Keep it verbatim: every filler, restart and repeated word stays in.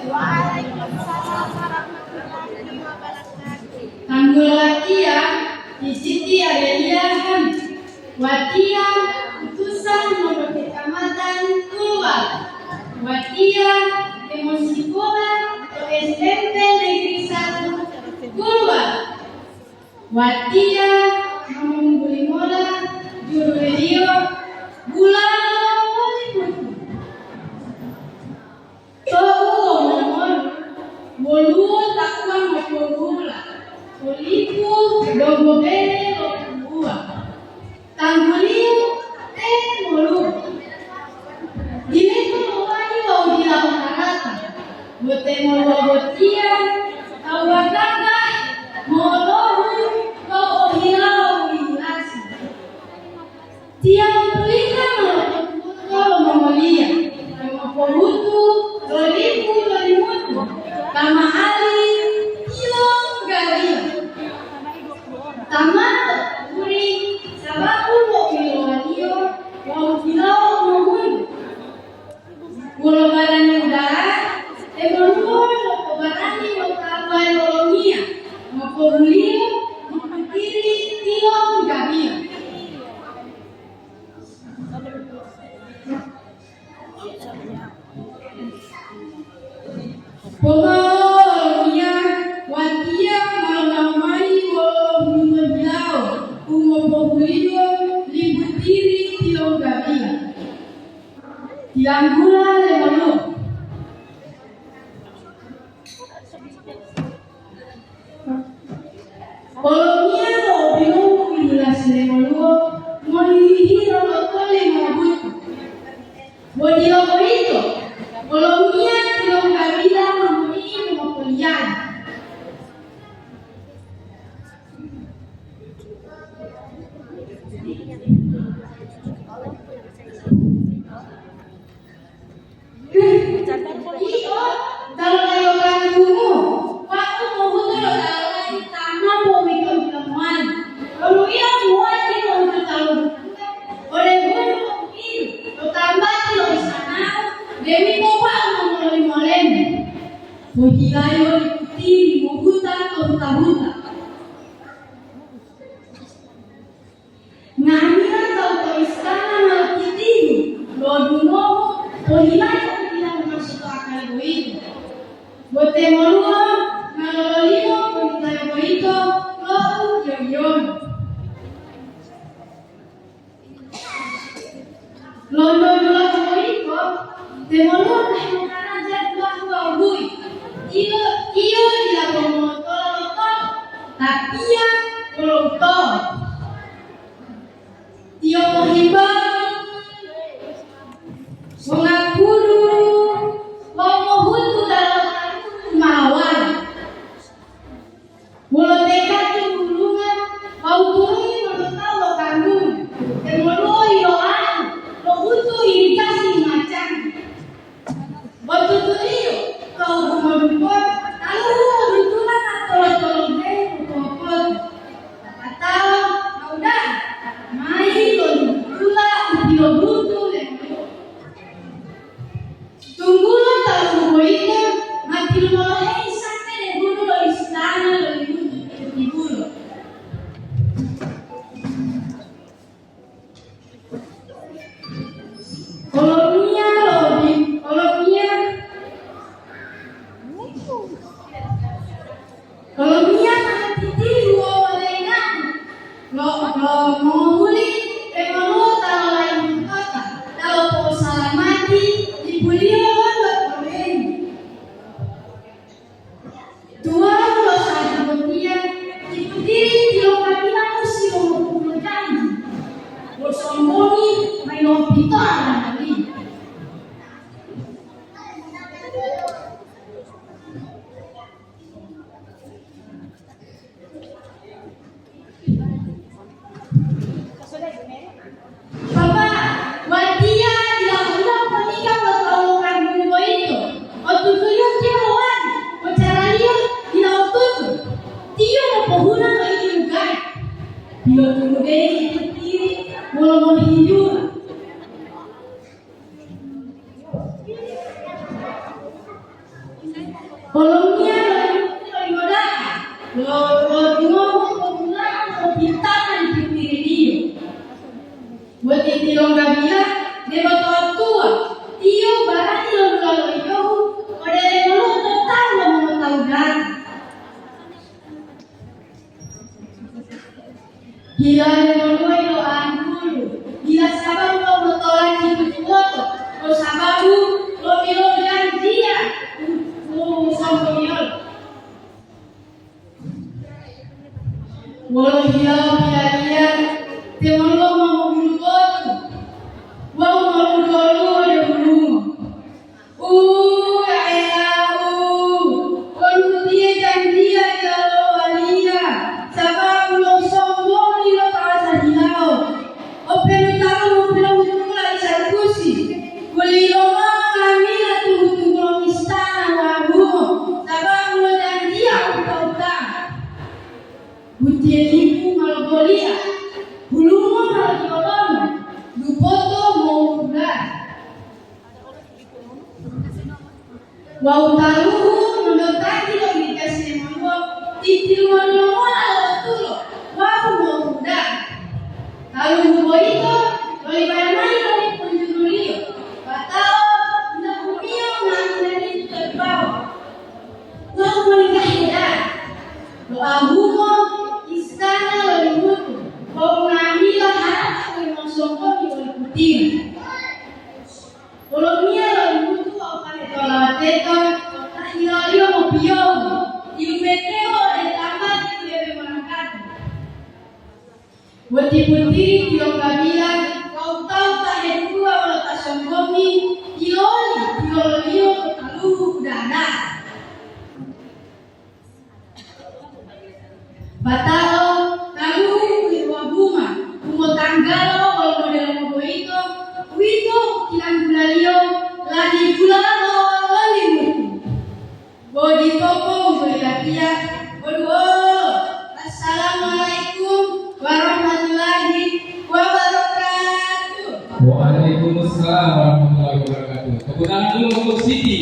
Waalaikumsalam warahmatullahi wabarakatuh. Tanggula watiya, ti Siti Adelia Hamid. Watiya utusan monto Kecamatan Kuluwala. Watiya hemosikola to S M P Negeri Satu Kuluwala. Watiya mongungguli mola juduliliyo Bulalo Molimutu. Tou wolo-wolo, woluwo tauwa mopohula to lipu donggo bele lo Puluwa. Tangguliyo te moluwo. Dileto lowali wawu dila o harata, bo te moluwa botiya tauwa gagah mo'olohu wawu ohilawo u yilasi. Tiya pulita ma lopotuwoto lo mongoliya, lo mopohutu lo lipu lo Limutu, ta ma'ali tilonggaliyo. Ta ma lo'uri sababu lo ilowaliyo wawu hilawo u mohuntu. Wolo barani uda'a, temoluwo lopobarani lo taluwali olongiya, mopohuliyo, mopikiri tilonggaliyo. Pomaolomiya, watiya ma lonao mayi wolo hunto hilawo u mopohuliyo libutiri tilonggaliya. Tilanggula lemoluwo. Olongiya lo bilongu u yilasi lemoluwo molilihi lo otole mobutu. Bo dila boyito, olongiya tilonggaliyo momuli'i mopoliyali. Ito, dalalayo kanggumu, wau mohutu lo dalalayi ta ma powito-wito mowali. Wonu yio muwali mohutu talu bukuta, ole wonu mohutu lo tambati lo isana'u, deuwito wau ma mololimo lemu. Pohilayo likutiri mohuta to huta-huta. Nga'amila tawu to istana ma lotitihu lo'odungohu pohilayo u dila momaso to akali boyito. Bo temoluwa ma lololimo pohilayo boyito lo u yiyo-yiyolo. Lonto dulahu boyito, temoluwa ma hemokaraja dulahu wawu huyi. Tiyo, tiyo dila bo motoloto, tapiya wolo utolo. Tiyo mohimbau, mongapulu, wawu mohutu dalalo u ma lowali. Wolo tekati bulunga wawu turungi monto tawu lo kambungu, temoluwo yiloahu lohutu irigasi macangi. Bo tutuliyo tawu bumodupo taluhu duntula ma tolo-tolodeyi u popotu. Lapatao ma uda'a mayi lo duntula u pilobutu lemoluwo. Tunggulo tawu boyito ma tilumoloheyi sambe ledulu lo istana lo Limutu tihu-tihulo. Olongiya lobi-, olongiya, Olongiya lo ibu lo Yoda, lo, lo dimohu lo bula'a lo bintanga di pipiriliyo. Boti tilonggaliya debo to'otuwa, tiyo barani lo dulalo iyohu ode lemolu'u to tawu lo mongotauwa da'a. Hila lemoluwa ilo anggulu, dila sababu lo motolaji tutuwoto, lo sababu lo pilojanjiya u, u, u sombongiyolo. Wolo hilawo pilaliya, temoluwa ma mobilu botu wawu ma udoluwo ode hulungo. Uwuwa elau, wonu utiye janjiya dila lowaliya, sababu lo sombongi lo kawasa hilawo. Openu tawu pilohutu'u lo Isarkusi, woli lomao nga'amila tunggu-tunggu lo istana wawu, sababu lo janjiya u tawu-tawu. Utiye lipu ma loboliya, hulungo ma lotiyolongo, dupoto mowududa. Wawu taluhu monto tati lo Gigasi limongoliyo, titilumoliyo mola lo botulo wawu mohuda. Taluhu boyito lolibaya mayi lo lipu junduliyo, batao dila humiyo nga'amila lipu to duwawu. Wawu molinggahila, lo'ahumo istana lo limutu wawu nga'amila harata u hemosongkoti oli putiyo. Olongiya lo limutu wawu ta hetolawa teto, ta hilaliyo mopiyohu, yilumetewo ode tambati u lebe monangkati. Boti-botili tilonggabila wawu tawu ta heduduwa wolo ta sombongi, tiloli tilololiyo to taluhu udada. Batao taluhu u hetuwabuma, u motanggalo wolo modelomo boyito, uwito u tilanggulaliyo lati bulalo loli mutu. Bo dipo po'u boyilatiya, boduwolo. Assalamualaikum warahmatullahi wabarakatuh. Waalaikumsalam warahmatullahi wabarakatuh. Tepuk tangan dulu untuk Siti.